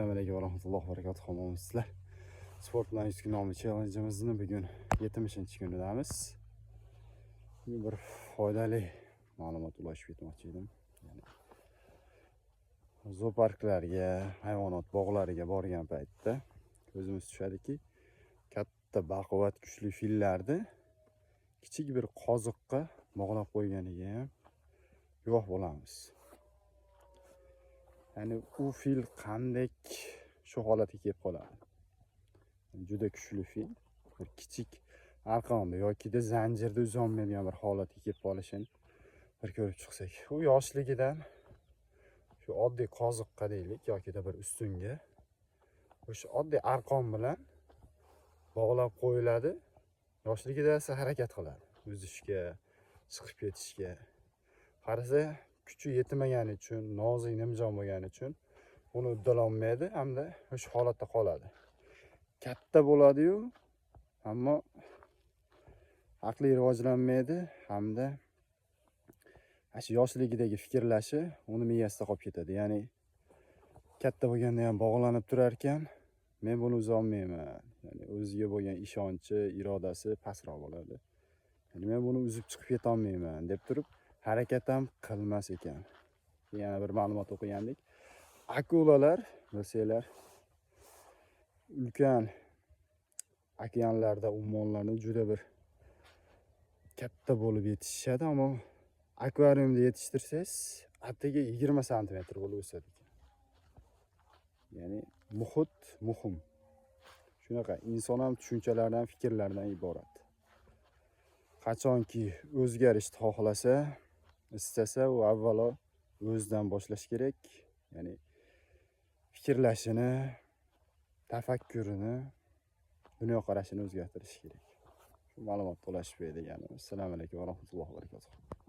Assalomu alaykum va rahmatullohi va barakatuh. Omonmisizlar? Sport bilan 100 kun nomli challenge'imizni bugun 70-kunidamiz. Bugun bir foydali ma'lumot ulashib ketmoqchi edim. Ya'ni zooparklarga, hayvonot bog'lariga borgan paytda ko'zimiz tushadiki, katta, baquvvat, kuchli fillarni kichik bir qoziqqa bog'lab qo'yganiga ham guvoh bo'lamiz. Ya'ni u fil qanday shu holatga kelib qoladi? Juda kuchli fil bir kichik arqonda yokida zanjirda uzolmaydigan bir holatga kelib qolishini bir ko'rib chiqsak. U yoshligidan shu oddiy qoziqqa deylik yokida bir ustunga o'sha oddiy arqon bilan bog'lab qo'yiladi. Yoshligida esa harakat qiladi uzishga, chiqib ketishga. Qarasa, kuchi yetmagani uchun, nozik, nimjon bo'lgani uchun uni uddalolmaydi hamda o'sha holatda qoladi. Katta bo'ladiyu, ammo aqli rivojlanmaydi hamda shu yoshligidagi fikrlashi uni miyasida qolib ketadi. Ya'ni katta bo'lganda ham bog'lanib turar ekan, men buni uzolmayman. Ya'ni o'ziga bo'lgan ishonchi, irodasi pastroq bo'ladi. Ya'ni men buni uzib chiqib ketolmayman deb turib harakat ham qilmas ekan. Yana bir ma'lumot o'qigandik. Akulalar, bilsanglar, ulkan okeanlarda, ummonlarda juda bir katta bo'lib yetishishadi, ammo akvariumda yetishtirsangiz, atigi 20 santimetr bo'lib o'sadi ekan. Ya'ni muhit muhim. Shunaqa inson ham tushunchalardan, fikrlardan iborat. Qachonki o'zgarishni xohlasa, istasa, u avvalo o'zidan boshlash kerak. Ya'ni fikrlashini, tafakkurini, dunyoqarashini o'zgartirish kerak. Shu ma'lumotni ulashib berganim. Assalomu alaykum va rahmatullohi va barakatuh.